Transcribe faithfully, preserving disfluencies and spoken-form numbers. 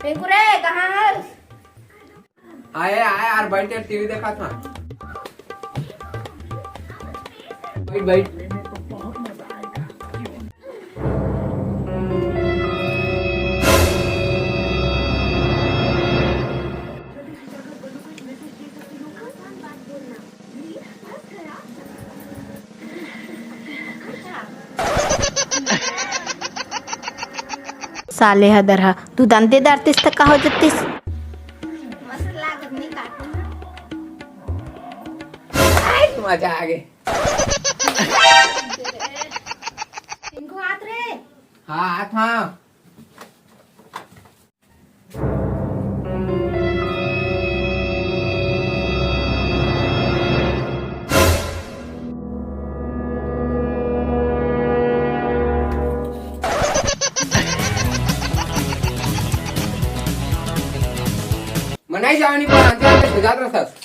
पिंकू रे, कहाँ हस? आए, आए यार, बैठ के टीवी देखत हँव। बैठ, बैठ। साले हदरहा, तू दंते डारतिस त का हो जतिस? मस्त लागत नहीं काटू ना। मजा आ गए। पिंकू, आत रे। हाँ, आत हँव। मनाई जावनी पर आंटी आके सुजात रसस।